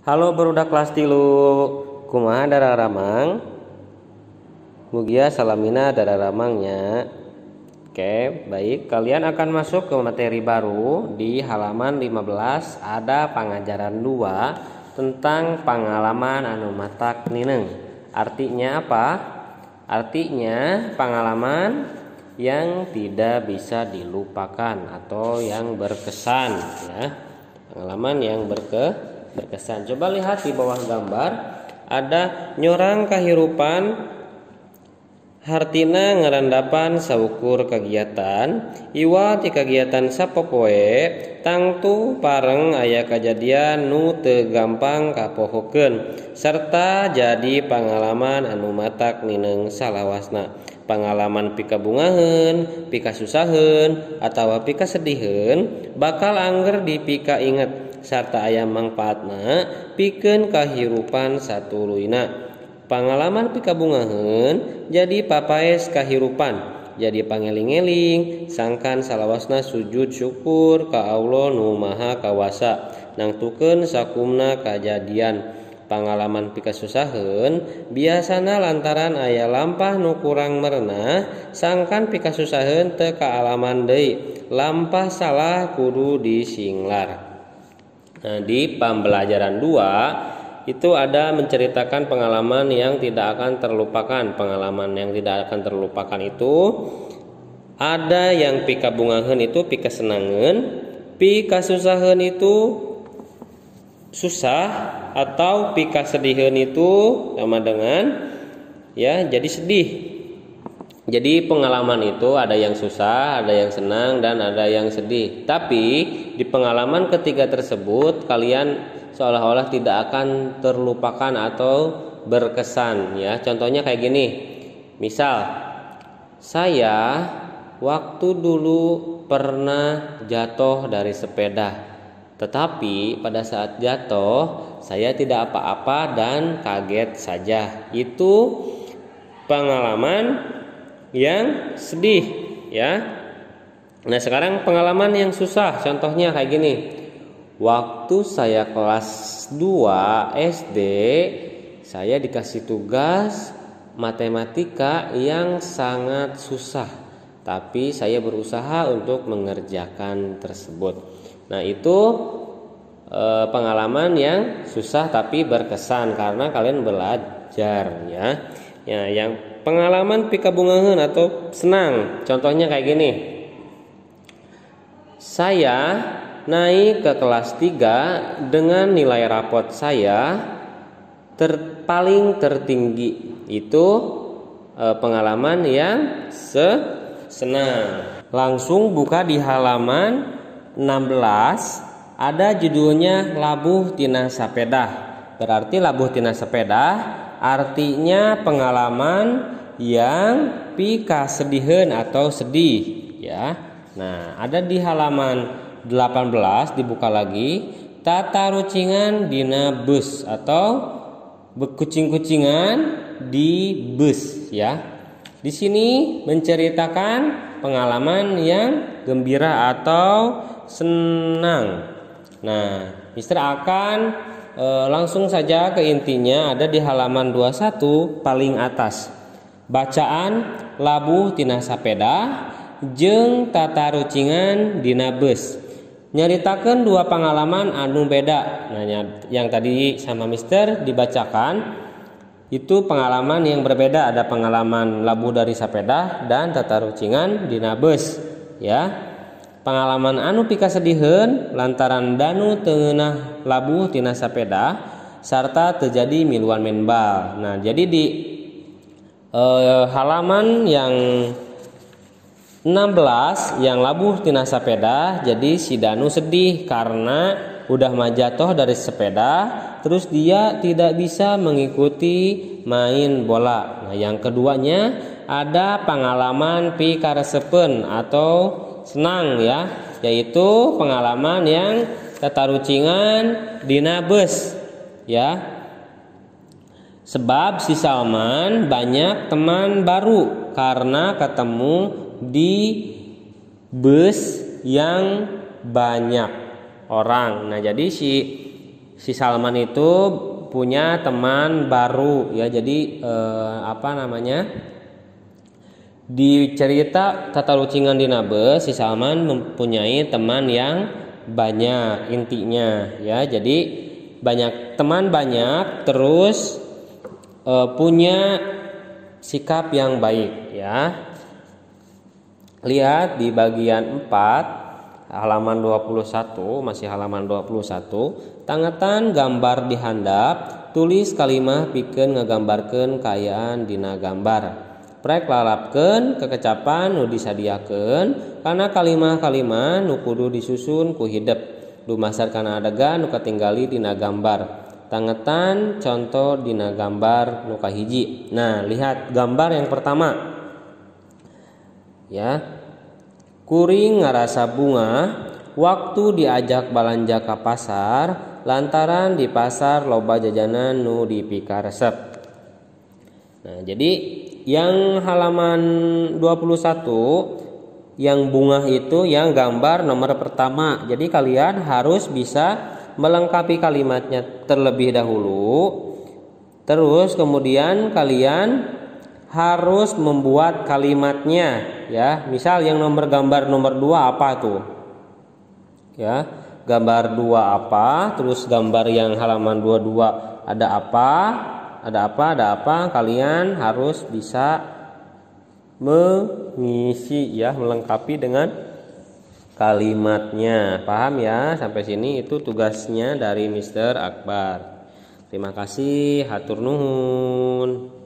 Halo barudak kelas 3, kumaha dararamang? Mugia salamina dararamangnya. Oke, baik, kalian akan masuk ke materi baru di halaman 15 ada pengajaran 2 tentang pengalaman anu matak nineng. Artinya apa? Artinya pengalaman yang tidak bisa dilupakan atau yang berkesan ya. Pengalaman yang berkesan. Coba lihat di bawah gambar ada nyorang kahirupan hartina ngarandapan saukur kegiatan iwa ti kegiatan sapopoe tangtu pareng aya kajadian nu teu gampang kapohokeun serta jadi pengalaman anu matak nineng salawasna. Pengalaman pikabungaheun, pikasusaheun atawa pikasediheun bakal angger dipika inget sarta aya mangpaatna pikeun kahirupan satuluyna. Pengalaman pikabungaheun jadi papaes kahirupan, jadi pangeling-eling sangkan salawasna sujud syukur ka Allah nu Maha Kawasa nangtukeun sakumna kajadian. Pengalaman pikasusaheun biasana lantaran aya lampah nu kurang merenah sangkan pikasusaheun teu kaalaman deui, lampah salah kudu disinglar. Nah, di pembelajaran 2 itu ada menceritakan pengalaman yang tidak akan terlupakan. Pengalaman yang tidak akan terlupakan itu ada yang pikabungaheun itu pikasenangeun, pikasusaheun itu susah, atau pikasediheun itu sama dengan ya jadi sedih. Jadi pengalaman itu ada yang susah, ada yang senang, dan ada yang sedih. Tapi di pengalaman ketiga tersebut kalian seolah-olah tidak akan terlupakan atau berkesan ya. Contohnya kayak gini. Misal saya waktu dulu pernah jatuh dari sepeda. Tetapi pada saat jatuh saya tidak apa-apa dan kaget saja. Itu pengalaman yang sedih ya. Nah, sekarang pengalaman yang susah, contohnya kayak gini. Waktu saya kelas 2 SD, saya dikasih tugas matematika yang sangat susah, tapi saya berusaha untuk mengerjakan tersebut. Nah, itu pengalaman yang susah tapi berkesan karena kalian belajar ya. Ya, yang pengalaman pikabungaheun atau senang, contohnya kayak gini. Saya naik ke kelas 3 dengan nilai rapot saya paling tertinggi. Itu pengalaman yang senang. Langsung buka di halaman 16 ada judulnya Labuh Tina Sapedah. Berarti labuh tina sepeda artinya pengalaman yang pikasediheun atau sedih ya. Nah, ada di halaman 18 dibuka lagi tata rucingan dina bus atau bekucing-kucingan di bus ya. Di sini menceritakan pengalaman yang gembira atau senang. Nah, Mister akan langsung saja ke intinya, ada di halaman 21 paling atas. Bacaan labuh tina sapeda jeung tata rucingan dina bus. Nyaritakeun dua pengalaman anu beda. Nah, yang tadi sama Mister dibacakan itu pengalaman yang berbeda, ada pengalaman labuh dari sepeda dan tata rucingan dina bus ya. Pengalaman anu pikasediheun lantaran danu teu ngeunah labuh tina sepeda sarta terjadi miluan menbal. Nah, jadi di halaman yang 16 yang labuh tina sepeda, jadi si Danu sedih karena udah mah jatuh dari sepeda, terus dia tidak bisa mengikuti main bola. Nah, yang keduanya ada pengalaman pikaresepeun atau senang ya, yaitu pengalaman yang tatarucingan dina bus ya. Sebab si Salman banyak teman baru karena ketemu di bus yang banyak orang. Nah, jadi si si Salman itu punya teman baru ya. Jadi di cerita Tatarucingan dina beus, si Salman mempunyai teman yang banyak intinya ya. Jadi banyak teman, banyak terus punya sikap yang baik ya. Lihat di bagian 4 halaman 21, masih halaman 21, tangetan gambar dihandap, tulis kalimah pikeun ngagambarkeun kaayaan dina gambar. Prek lalapkeun kekecapan nu disadiakeun kana kalimah-kalimah nu kudu disusun ku hidep dumasar kana adegan nu katinggali dina gambar. Tangetan contoh dina gambar nu kahiji. Nah, lihat gambar yang pertama. Ya. Kuring ngarasa bunga waktu diajak balanja ka pasar lantaran di pasar loba jajanan nu dipikaresep. Nah, jadi yang halaman 21 yang bunga itu yang gambar nomor pertama. Jadi kalian harus bisa melengkapi kalimatnya terlebih dahulu. Terus kemudian kalian harus membuat kalimatnya ya. Misal yang nomor gambar nomor 2 apa tuh? Ya, gambar 2 apa? Terus gambar yang halaman 22 ada apa? Ada apa? Ada apa? Kalian harus bisa mengisi ya, melengkapi dengan kalimatnya. Paham ya? Sampai sini itu tugasnya dari Mr. Akbar. Terima kasih, hatur nuhun.